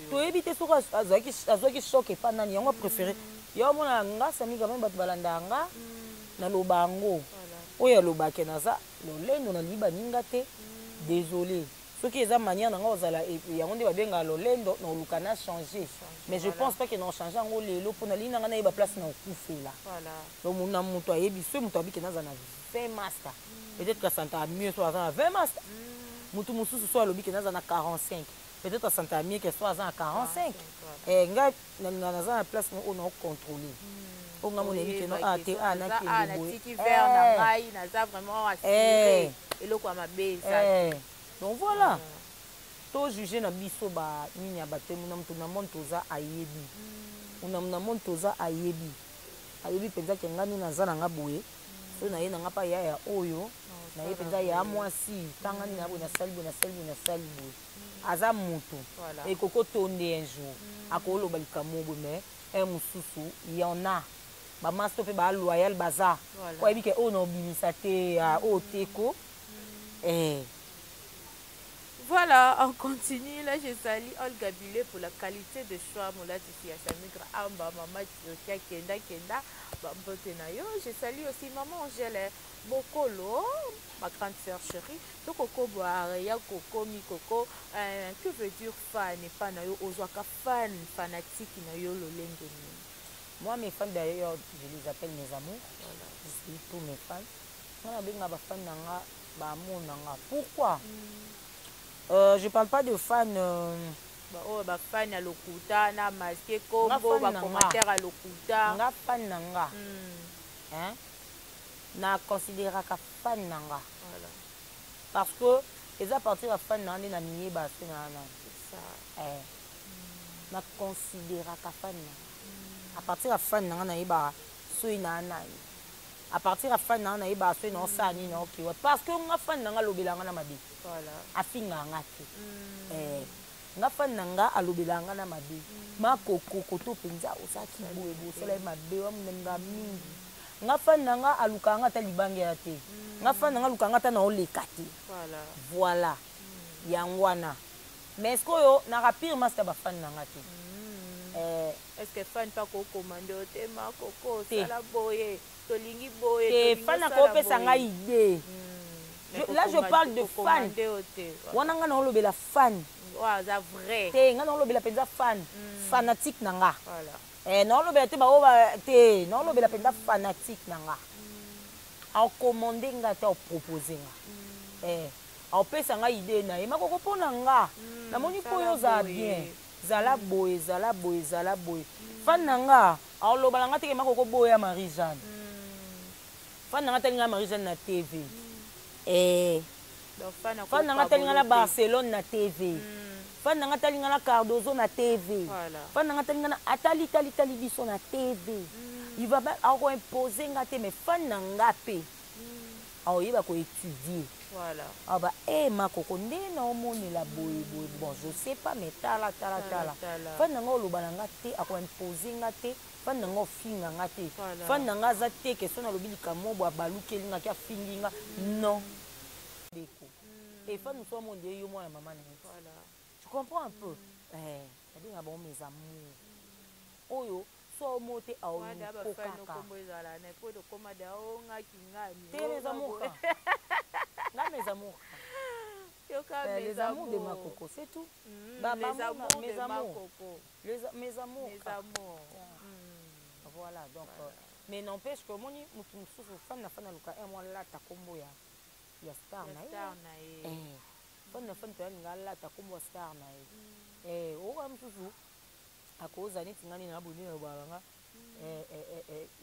Toyebi te soki azwaki choc epa nani, yango préféré ya omona nga sami. Quand même bato balandaka nga, naloba yango oyo alobake naza lolendo, nalingi baninga te. Désolé soki eza manière na nga ozala yango nde babengaka lolendo, na oluka na changer, mais je pense pas ke na ochange yango lelo, mpo nalingi na nga nayeba place na okufela. Donc na moto ayebi soki moto abike naza na 20 master, peut-être kasantaka mieux so aza na 20 master. Motu mosusu so alobi ke naza na 45, peut-être asantaka mieux ke so aza na 45. Eh, ngai nalinga naza na place moko oyo naocontrôle, oyo nga mona yebi ke no a te a nakende boye. Natiki verre na ngai, naza vraiment assuré eloko ya mabe eza. Donc voilà, tojuge na biso banini ya bato. Muna moto na monde toza ayebi, muna na monde toza ayebi, ayebi mpenza ke ngai nini naza na nga boye. So naye na nga mpa yaya oyo naye mpenza ya mwasi, ntanga nini na boye, nasali boye, nasali boye, nasali boye. Aza motu ekoki otonde un jour akoloba likambo boye, mais un mosusu y en a bamasto mpe baloyal baza oyebi ke oyo na obimisa te, oyo te ko eh. Voilà, on continue. Là, je salue Olga Bilé pour la qualité de choix. Moulati Fiasamigra Amba, Maman Tiokia Kenda Kenda, Bambote na yo. Je salue aussi Maman Angèle Bokolo, ma grande sœur chérie. Tokoko Boareya Koko Mikoko. Que veut dire fan et pas na yo ozwaka fan, fanatique na yo lolenge nini? Moi, mes fans d'ailleurs, je les appelle mes amours. Voilà. Je suis tous mes fans. Moi, je ba fan na nga, ba amour na nga. Pourquoi? Je parle pas de fans. Oyo bafan ya lokuta na masque kombo, bacommentaire ya lokuta. Nga fan na nga, hein? Na considéraka fan na nga parce que eza partir ya fan na nga nde na miyeba so na nani. Eh. Na considéraka fan na nga à partir ya fan na nga nayebaka soki na nani, à partir ya fan na nga nayebaka soki naosala nini, naokewa, parce que nga fan na nga alobelaka nga na mabe, afingaka nga te. Eh, nga fan na nga alobelaka nga na mabe, makokoko to mpenza ozalaki boye boye, osala ye mabe wamunanga mingi. Nga fan na nga alukaka nga ata libange ya te, nga fan na nga alukaka nga ata na oleka te. Voilà, yango wana. Mais ce oyo naka pire master bafan na nga te. Eh, est ce que fan mpe akokomande yo te, makoko osala boye, tolingi boye? Te, fan akopesa ngai idée. Là je parle de fan wana, nga naolobela fan aza vrai. Te, nga naolobela mpenza fan, fanatique na nga. Eh, naolobela te bao te, naolobela mpenza fanatique na nga. Aocommande nga te, aopropose nga, eh, aopesa nga idée na ye, makoko mpo na nga namoni mpo oyo ozala bien, zala boye, zala boye, zala boye. Fan na nga aoloba na nga teke makoko boya Marie Jeanne. Fan na nga talinga Marie Jeanne na TV, eh. Fan na nga talinga na Barcelone na TV, fan na nga talinga na Cardozo na TV, fan na nga talinga na atali tali tali biso na TV. Il va akoimpose nga te, mais fan na nga mpe aoyeba koétudie. Aba e makoko nde naomonela boye boye, bon, je sais pas, mais tala tala tala. Fan na nga oloba na nga te, akoimpose nga te. Fan na nga ofinga nga te. Fan na nga aza te ke so nalobi likambo boye abalukeli nga ke afingi nga, non ndeko. E fan mosusu amonde ye yo mwana mama na ye, tu comprends un peu? Eh, nabenga bango mes amours oyo so omo te aoluko kaka te, mes amours nga, mes amours, les amours de Makoko, c'est tout. Bah, les amours, mes de amours. Makoko. Mes amours. Mes amours. Yeah. Voilà, donc voilà. Mais n'empêche que moni mutu mosusu fan na fan aluka un mwa lata kombo ya. ya star na ye. Star na ye. Fan na fan mpe alinga alata nkombo ya star na ye. Oyoka mosusu akoza neti nga nde na boye, nde nalobaka nga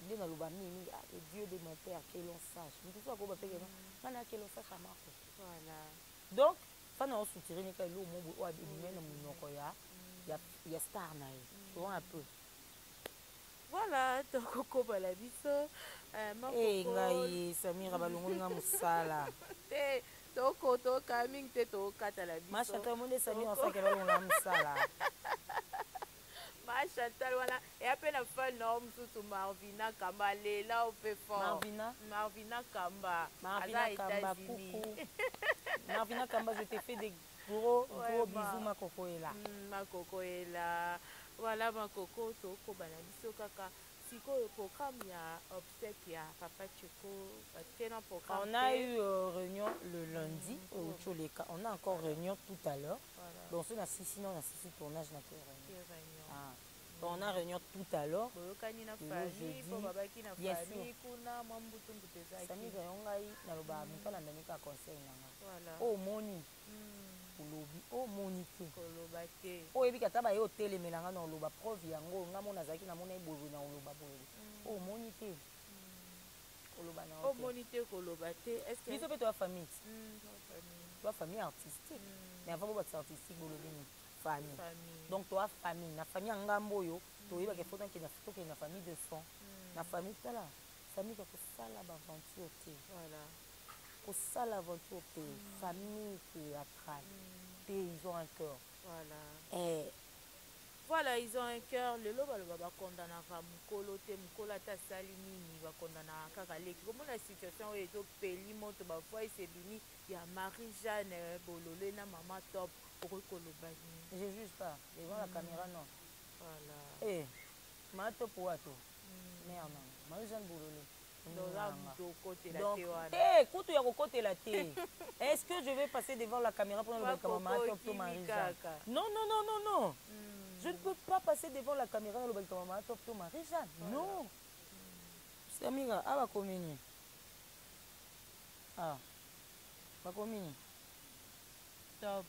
nde naloba mingi: "Ah, le Dieu de mon père, que l'on sache." Mosusu akoba mpe keno nga na que l'on sache amako. Donc fan aosoutire nika eloko mo boye oyo abimai na monoko ya star na ye, tu vois un peu. Voilà, tokokobala biso. Ngai Samira, balongoli nga mosala. Te, toko toka mingi te, tokatala biso. Machata monde, Samira osaki balongola mosala. Ma Chantal wana eya mpe na fan na mosusu, Marvina Kamba, lela o mpe fort. Marvina. Marvina Kamba. Marvina aza Kamba. États-Unis. Coucou Marvina Kamba, je te fais des gros gros bisous, makoko ela. Makoko ela. Voilà, makoko, tokoba na biso kaka sikoyo programme ya obsèque ya papa Cheko, batie na programme. On a eu réunion le lundi au Tcholeka. On a encore réunion tout à l'heure. Donc, ce na sisi non na sisi tournage na ke réunion. Réunion. Ah. Donc, on a réunion tout à l'heure. Boyokani na Lelo famille jeudi. mpo babaki na Bien famille kuna mwa mbutu mbutu ezalaki. Samika yo, ngai naloba moto alandani kaka conseil na nga. Oyo omoni, olobi, oyo omoni te, koloba te. Oyo oyebi ata baye otelemela nga na oloba preuve yango, nga mona azalaki namona ye boye na oloba boye. Oyo omoni te, koloba na yo te. Omoni te, koloba te. Est-ce que Biso mpe toya famille ti. Famille. Toya famille artistique, mais avant bobakisa artistique, bolobi nini? Famille. Famille. Donc toya famille, na famille ya ngambo oyo toyebaka fo tokende na famille de sang, na famille. Tala famille, ka kosala baaventure te. Kosala aventure te, famille théâtrale te, ils ont un cœur. Eh, Voilà, ils ont un cœur. Lelo baloba bakondanaka mokolo te, mokolo ata asali nini, bakondanaka kaka leki. Komona situation oyo ezopeli moto, bavoice ebimi ya Marie Jeanne Bolole na Mama Top, okoki koloba nini? Je juge pas devant la caméra, non. Eh, maa Top wato mare nanga Marie Jeanne Bolole. Doza moto okotela te wana. Te, kutu ya kokotela te. Est-ce que je vais passer devant la caméra mpona loba likambo maa Top to Marie Jeanne? Kaka. Non, non, non, non, non, je ne peux pas passer devant la caméra naloba likambo maa Top to Marie Jeanne, non. Samira, awa bakomi nini? Ah, bakomi nini? Top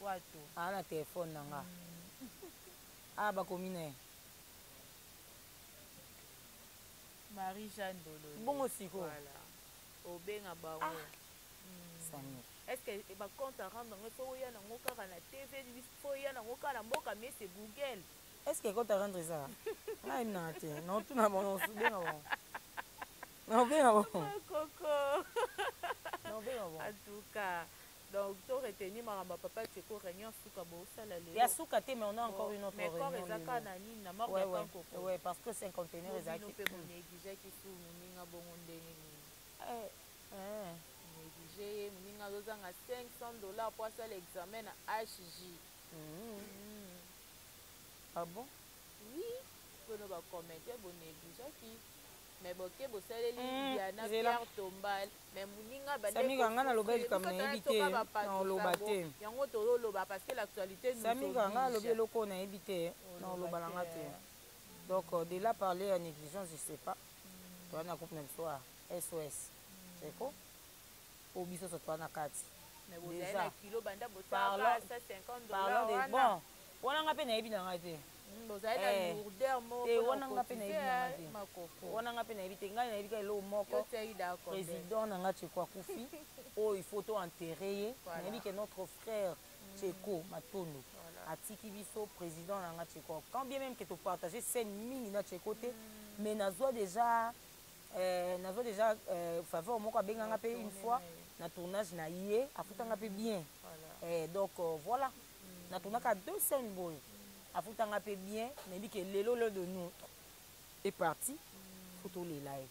wato. Aa, na telefone na nga awa bakomi na ye. Marie Jeanne Bolole. Bongo sikoyo. Voilà, obenga bango. Samira. Est ce que bacompte à rendre yango, fo oya nango kaka na TV, fo oya nango kaka na mboka mese Google? Est ce que compte à rendre eza ngai nanga te? Naotuna bango, naobenga bango, naobenga bango. Koko. Naobenga bango. En tout cas, donc to retenir makambo ya papa Teko, réunion suka bosala lelo. Ya suka te, mais on a encore une autre Mais corps réunion eza lelo. kaka na nini, na morgue Ouais, ya ouais, Kankoko. Ouais, parce que cinquantenaire bino ezalaki mpe bonégligeaki su moninga bongo ndenge nini? Eh, eh. Néglige ye, moninga azozanga 500 $ po asala examen na HJ. Ah bon? Oui, mpona bacomédien bonégligeaki, mais boke bosaleli Diana Zela. Pierre tombal, mais moninga. Samika, nga naloba likambo nayebi te, naoloba te. Yango tozoloba parce que l'actualité nous Samika, nga alobi oblige. eloko oyo nayebi te, naoloba nanga te. Donc de là parler ya négligence, je sais pas. Toza na groupe na biso ya SOS Seko oyo biso so toza na kati. Mais bozali Déjà. na kilo banda bosalaka 150 Parlant dollar de wana. bon wana, nga mpe nayebi na ngai te. Bozali na Eh. lourdeur moko Te, mpona wana nga mpe nayebi na kocotiser, nga te. makoko. Wana nga mpe nayebi te, ngai nayebi kaka eloko moko. Yo tiaki d'accord. Président na nga Tcheko akufi oyo, il faut to enterrer ye. Nayebi ke notre frère Tcheko Matondo atiki biso, président na nga Tcheko. Quand bien même ke topartage scène mingi na Tcheko te, mais nazwa déjà faveur moko, abenganga mpe une fois na tournage na ye, afutanga mpe bien. Donc voilà, natournaka deux scènes boye, afutanga mpe bien. Nayebi ke lelo l'un de nous est parti, faut tolela ye.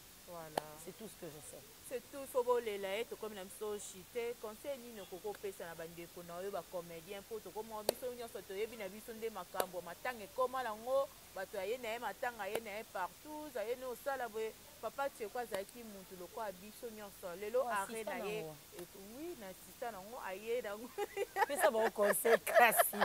C'est tout ce que je sais. C'est tout, faut bolela ye. Tokomi na biso chite. Conseil nini okoki opesa na bandeko na oyo bacomédien, mpo tokoma biso nyonso toyebi na biso nde makambo ya matanga ekóma nango? Bato aye na ye matanga, aye na ye partout, aye na osala boye. Papa Tsheko azalaki mutu lokola biso nyonso. Lelo Oh, arrêt assistant na ye. nango. Oui, na assistant nango aye nango. Pesa bango conseil kasi.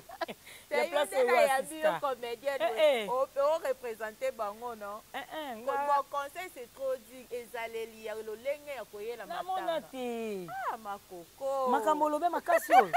Te Ya yo place nde oyo nayambi yo assistant. comédienne. Eh, eh. O o représenter bango non? Eh, eh, Bon, nga conseil c'est trop dit, ezaleli ya lolenge ya koyela namona matanga. te. Ah, makoko. Makambo olobe makasi oyo.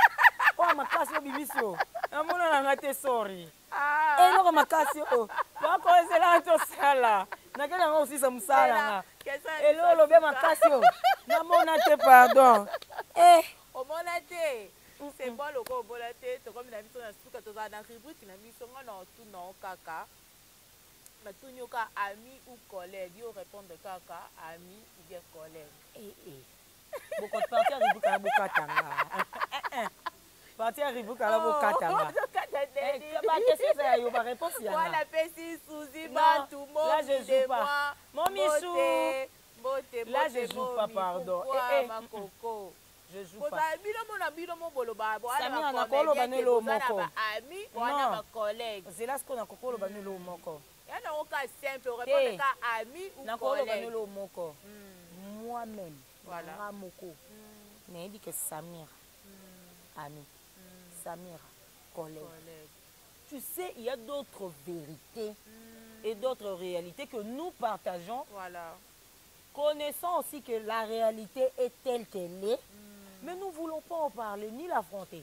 Oyo makasi oyo bimisi oyo. Namona na nga te, sorry. Ah. Eloko makasi oyo. Bakozela tosala. Nakende yango kosisa mosala nga. Question ya Eloko olobe biso makasi oyo. Namona te, pardon. Eh. Omona te. C'est bon, loko omona te, tokomi na biso na suka, tozala na rubrique na biso nga na otuna o kaka. Natuni yo kaka ami ou collègue, yo répondre kaka ami ou bien collègue. Eh, eh. Boko partir ya rubrique ala bokatanga. Eh, eh. Partir ya rubrique ala bokatanga. Ozokata Eh, ndeni. ba question eza ya yo, ba réponse ya nga. Voilà, pesi Suzy Non, Bantu, là, je momi joue de pas. moi. Mon Michou. Mbote, mbote, Là, je joue pas, momi. pardon. Pourquoi, Eh, eh. ma coco? Je joue pas. Kozala bino mo na bino mo boloba, boana Samira, ba nakoloba comédien te, nelo boza na moko. ba ami, boana Non. ba collègue. Zela sikoyo nakokoloba nelo moko. Ya nango ka simple, répondre Te. ka ami ou Nakoloba collègue. nelo moko. Moi-même, Voilà. nga moko. Nayebi ke Samira, ami. Samira, collègue. Collègue. Tu sais, il y a d'autres vérités et d'autres réalités que nous partageons. Voilà. Connaissant aussi que la réalité est telle qu'elle est, mais nous ne voulons pas en parler ni l'affronter.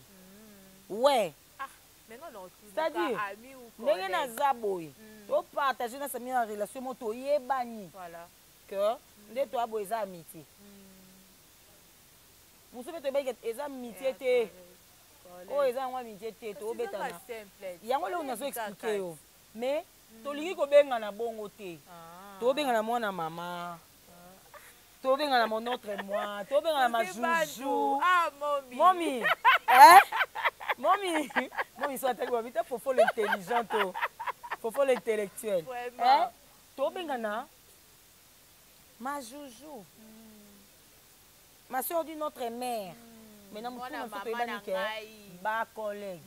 Ouais. Ah, maintenant, on tout C'est-à-dire, ami ou ndenge collègue. naza boye, topartage na Samira relation mo toyebani Voilà. que nde toya boye eza amitié. Mosusu mpe toyebaki ke eza amitié te, oyo eza yango amitié te, tobetana yango. Lelo nazo expliquer yo, mais tolingi kobengana bongo te. Tobengana mwana mama, tobengana mon autre moi, tobengana ma joujou. Ah, momi. Momi, eh? Momi, momi so atali babi te, fofo l'intelligent o fofo l'intellectuel. Vraiment. Eh? Tobengana ma joujou, ma soeur d'une autre mère. Maintenant motu Mwana na biso mama toyebani na ke ngai. bacollègue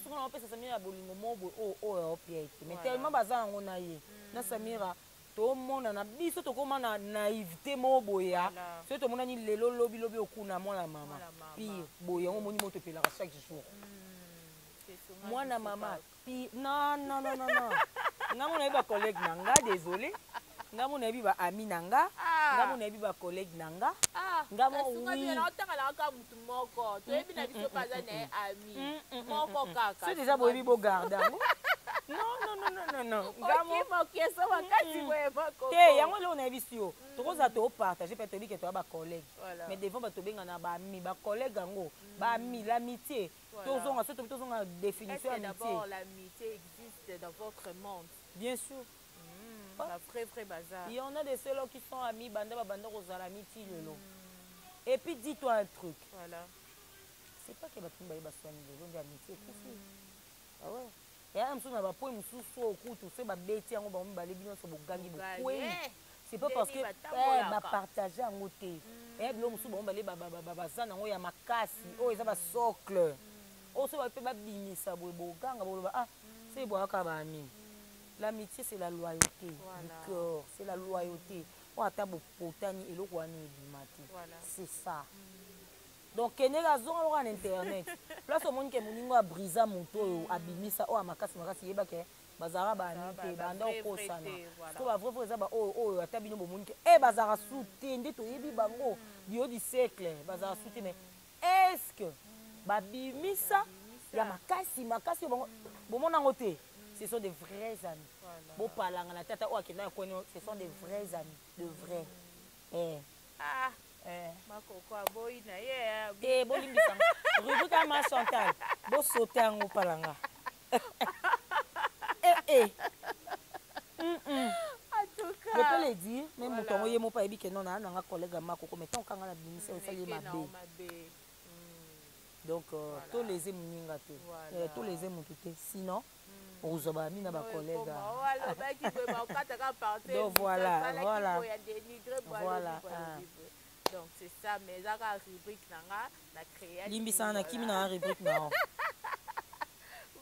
soki na opesa Samira bolingo mo boye oyo oyo aopia ete, mais Voilà. tellement baza yango na ye na Samira, tomona na biso tokóma na naïveté moko boya. Voilà. Soki tomonani lelo, lobi lobi okuna mwana mama. Mwana mama. Pire boye yango omoni moto epelaka chaque jour. Mwana mama pire. Non, non, non, non, non, nga mo nayebi bacollègue na nga, désolé, nga mo nayebi baami na nga. Ah. Nga mo nayebi bacollègue na nga. Nga mo, oui. Naotangalaka kaka mutu moko, toyebi na biso mpe aza na ye ami moko kaka. So déjà boyebi, bogarde yango. Non, non, non, non, non, non, nga mo Okimokeso makasi boye, makoko. Te, yango eloko nayebisi yo, tokozala topartage mpe toyebi ke toya bacollègue. Voilà. Mais devant bato tobengana baami, bacollègue yango baami, l'amitié. Voilà. Tozonga so tobi tozonga Est-ce définition que ya amitié. d'abord l'amitié existe dans votre monde? Bien sûr. Ah. Ba vrai vrai bazar. Il y en a des ceux-là qui sont amis banda babanda kozala ami ti lelo. Et puis dis-toi un truc, Voilà. c'est pas ke bato mibale baswani lelo nde amitié ekufi. Ah ouais, eya mosusu na bapoint mosusu oyo kutu soki babeti yango bango mibale, bino nyonso bogangi, bokwei. Eh, C'est pas parce que ndeni batambolaka. bapartage yango te. Eya biloko mosusu bango mibale baza nango ya makasi oyo eza basocle oyo so mpe babimisa boye, boganga, boloba ah se ebwakaka baami. L'amitié, c'est la loyauté Voilà. du cœur, c'est la loyauté oyo ata bopotani eloko wana ebima te. Voilà. C'est ça. Donc kendeke azonga lokola na internet, place omoni ke moningo abrisa moto oyo abimisa oyo ya makasi makasi, yeba ke bazalaka baami te, Ba banda vrai vrai okosana. te, voilà. Siko bavrai vrai eza baoyo oyo ata bino bomoni ke e bazalaka su te nde toyebi bango bio du siècle, bazalaka su te. Mais est ce que babimisa ya makasi makasi oyo bango bomona yango te? Ce sont des vrais amis. Voilà. Bopalanga na tata oyo akenda na kweni, ce sont des vrais amis de vrais, eh. Ah, Eh. makoko aboyi na ye. Te, bolimbisanga, rubrique ya ma Chantal, bosote yango palanga. Eh, eh. En tout Je peux cas. le dire même. Voilà. Moto yango ye moko ayebi ke non, naa nanga collègue ya makoko, mais ntango kanga na bimisa osali ye Meke na mabe. mabe. Donc Voilà. toleze moninga te. Voilà. Eh, toleze motu te, sinon okozwa bami na bacollègue. Alobaki boye, bakataka parti. Donc, voilà, voilà. Ya dénigre boye. Voilà, alobi boye, alobi boye. Donc c'est ça, mais eza kaka rubrique na nga na créa. Limbisanga, nakimi na rubrique na yo.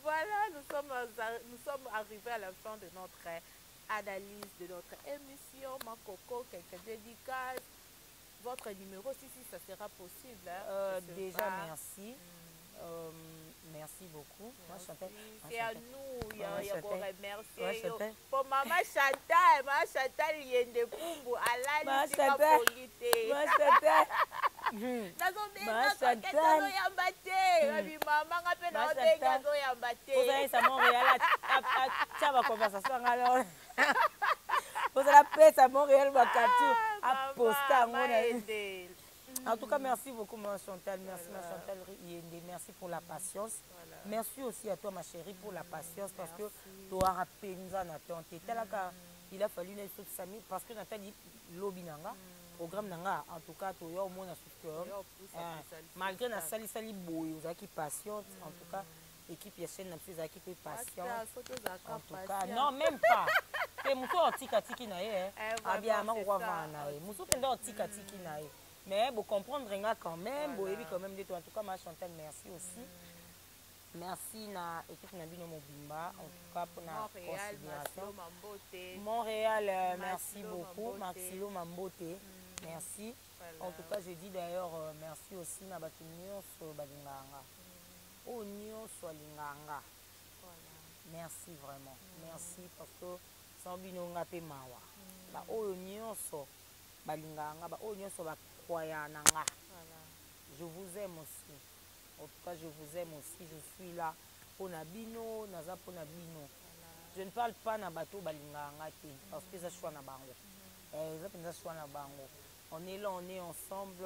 Voilà, nous sommes arrivés à la fin de notre analyse de notre émission. Ma Coco, quelques dédicaces. Votre numéro, si, si, ça sera possible. Hein, déjà, pas. Merci. Merci beaucoup. Moi, Chantal. C'est à nous, il y a, y a remercier. Pour maman Chantal, maman Chantal Yende Pumbu, alali sika polité. Ma Chantal. Nazobenga azoyamba te, babi mama nga mpe naobenga, azoyamba te. Ozalisa Montréal, atya baconversation nga leo, ozala pesa Montréal bacapture, aposta yango na. En tout cas, merci beaucoup, ma Chantal. Merci, ma Chantal Yende. Merci pour la patience. Voilà. Merci aussi à toi, ma chérie, pour la patience. Parce que tu as penza na tante. Il a fallu une sami parce que Nathalie lobi nanga programme nanga, en tout cas toya omona susu, malgré na sali sali boye, ozalaki patiente. En tout cas, équipe ya chaîne na biso ezalaki mpe patiente. En tout cas, non, même pas te mosu otika tiki na ye abiama kokwavana na ye, mosu mpenza otika tiki na ye, mais bocomprendre nga quand même, boyebi quand même nde. En tout cas, ma Chantal, merci aussi. Merci na équipe na bino mobimba, en tout cas mpona considération. Montréal, merci beaucoup. Maxilo Mambote, merci. En tout cas, je dis d'ailleurs merci aussi na bato nyonso balingaka nga, oyo nyonso alingaka nga, merci vraiment, merci, parce que sans bino nga mpe mawa. Baoyo nyonso balingaka nga, baoyo nyonso bacroyaka na nga, je vous aime aussi. En tout cas, je vous aime aussi. Je suis là mpona bino, naza mpona bino. Je ne parle pas na bato balingaka nga te, parce que eza choix na bango, eza mpenza choix na bango. On est là, on est ensemble.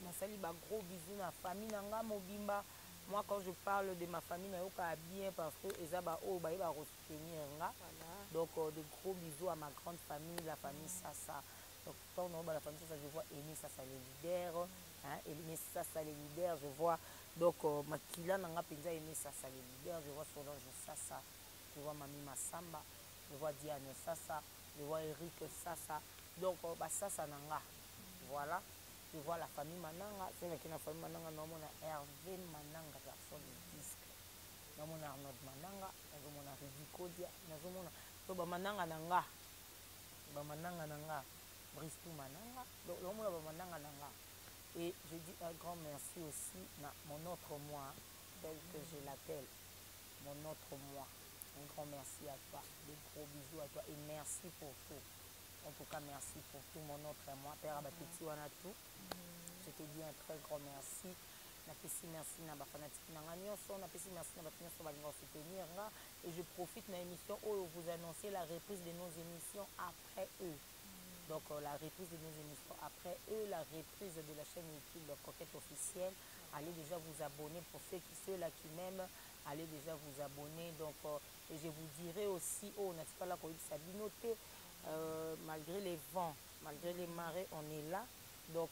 Nasali bagros bisous na famille na nga mobimba. Moi, quand je parle de ma famille, nayokaka bien, parce que eza baoyo bayeba kosoutenir nga. Donc de gros bisous à ma grande famille, la famille Sasa. Donc quand on la famille Sasa, je vois Eni Sasa le leader, hein, Eni Sasa le leader, je vois donc makila na nga mpenza, Eni Sasa le leader, je vois Solange Sasa, je vois Mami Masamba, je vois Diane Sasa, je vois Eric Sasa. Donc basasa na nga, voilà. Je vois la famille Mananga. Soki nake na famille Mananga, naomona Hervé Mananga, garçon de disque, naomona Arnold Mananga, nazomona Ridi Kodia, nazomona to bamananga na nga, bamananga na nga, Bristou Mananga. Donc naomona bamananga na nga. Et je dis un grand merci aussi na mon autre moi, tel que je l'appelle, mon autre moi. Un grand merci à toi, des gros bisous à toi et merci pour tout. En tout cas, merci pour tout, mon autre moi, père abapeti wana tout. Je te dis un très grand merci. Napesi merci na bafanatike na nga nyonso, napesi merci na bato nyonso balinga soutenir nga. Et je profite na émission oyo vous annoncez la reprise de nos émissions après eux. Donc la reprise de nos émissions après eux, la reprise de la chaîne YouTube Coquette Officielle. Allez déjà vous abonner. Pour ceux-là qui m'aiment, allez déjà vous abonner. Donc et je vous dirai aussi, oh, natikala koyebisa bino te, malgré les vents, malgré les marées, on est là. Donc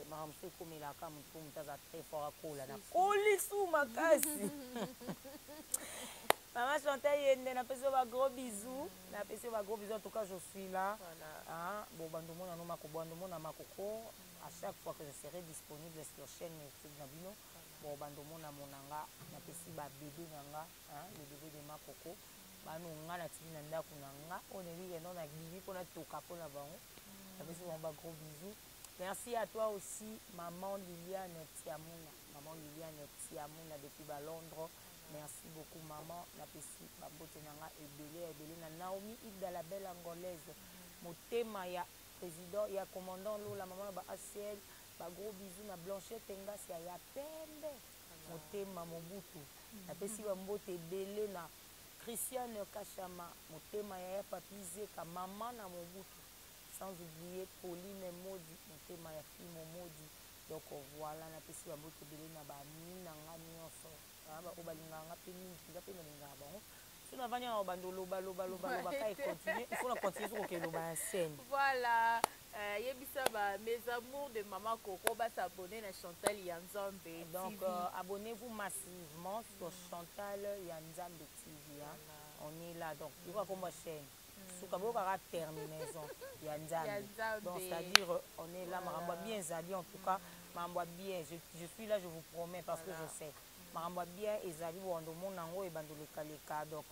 makambo mosusu ekomelaka motu, moto aza très fort, akola na kolisu makasi. Mama Chantal Yende, napesi yo bagros bisous, napesi yo bagros bisous. En tout cas, je suis là. Hein? Bon, bandomona no mako, bandomona makoko, à chaque fois que je serai disponible sur chaîne YouTube na bino, bon, bandomona monanga. Napesi babébé na nga, hein, le bébé de Makoko, bano nga natiki na ndako na nga, oyo nayebi kendo na bibi mpona toka mpona bango. Napesi bango bagros bisous. Merci à toi aussi, maman Liliane Tiamuna, maman Liliane Tiamuna depuis Balondre. Merci beaucoup, maman. Napesi bambote na nga ebele ebele na Naomi Ida, la belle angolaise, motema ya président ya commandant Lola, mama na ba ACL. Bagros bisous na Blanchette Ngasi ya pembe, motema Mobutu. Napesi bambote ebele na Christiane Kashama, motema ya ya Papi Zeka, mama na Mobutu, sans oublier Pauline Modi, motema ya Fimo Modi. Donc voilà, napesi bambote ebele na bami na nga nyonso oyo balingaka nga mpe mingi mpenza, mpe nalingaka bango. So navandi awa, bando loba loba loba loba ka econtinue, il faut na continue soki okeloba ya scène. Voilà, yebisa ba mes amours de Maman Coco bas'abonner na Chantal ya Nzambe Donc TV. Abonnez-vous massivement sur Chantal ya Nzambe TV, hein. On est là. Donc yoka komba chaîne suka boyokaka terminaison ya Ya Nzambe. Nzambe. Donc c'est-à-dire on est là. Makambo ya bien ezali, en tout cas makambo ya bien. Je suis là, je vous promets, parce que je sais. Makambo ya bien ezali bowanda omona yango ebanda olekaleka. Donc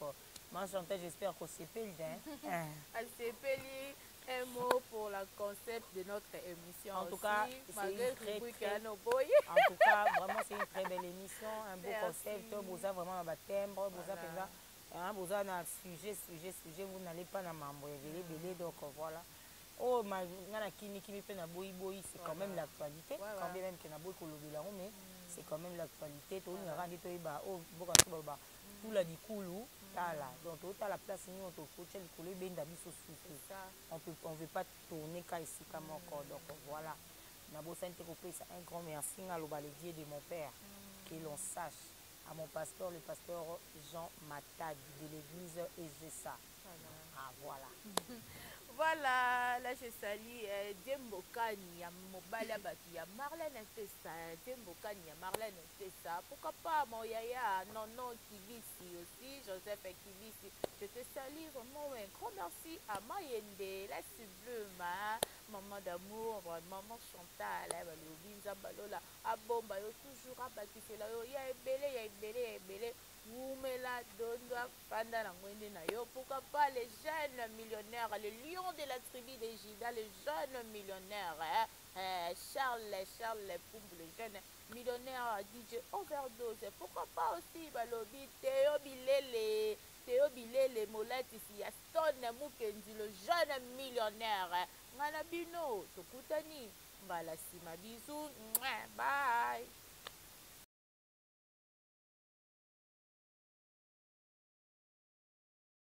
ma Chantal, j'espère kosepeli te. Asepeli. Un mot pour la concept de notre émission. En tout aussi, cas, c'est malgré une très, rubrique très- ya Noboy. En tout cas, vraiment, c'est une très belle émission, un beau Merci. concept. Boza vraiment na batimbre, boza Voilà. penza, hein, boza na sujet, sujet, sujet. Vous n'allez pas na mambo ebele ebele, donc voilà. Oh, ma, nga na kimi kimi pe na boyi boyi, c'est quand même l'actualité. Quand bien même que na boyi kolobela yango, mais c'est quand même l'actualité. Tolingaka nde toyeba, oh, mboka so baloba tula likulu tala. Donc totala place nini oyo tokotia likolo ebenda biso suku. On veut pas tourner ka esika moko. Donc voilà, nabosani te kopesa un grand merci, nga aloba le Dieu de mon père, que l'on sache, à mon pasteur, le pasteur Jean Matadi de l'église Egesa. Ah, voilà. Voilà, là je salue Djembokani, ya mobali ya bato ya Marlène Ntesa, Djembokani ya Marlène Ntesa. Pourquoi pas mon yaya, Nono Kibisi aussi, Joseph Kibisi. Je te salue vraiment, un grand merci à Mayende, la sublime, hein, maman d'amour, maman Chantal, hein, balobi Nzambe alola, abomba yo toujours, abakisela yo, ya ebele, ya ebele, ya ebele. Wumela dondwa fanda na ngwende na yo. Pourquoi pas les jeunes millionnaires, le lion de la tribu de Juda, le jeune millionnaire, hein, Charles, Charles Pumbu, le jeune millionnaire DJ Overdose. Pourquoi pas aussi balobi Théo Bilele, Théo Bilele Molatisi ya Stone Mukendi, le jeune millionnaire. Nga na bino tokutani mbala nsima. Bisous, bye.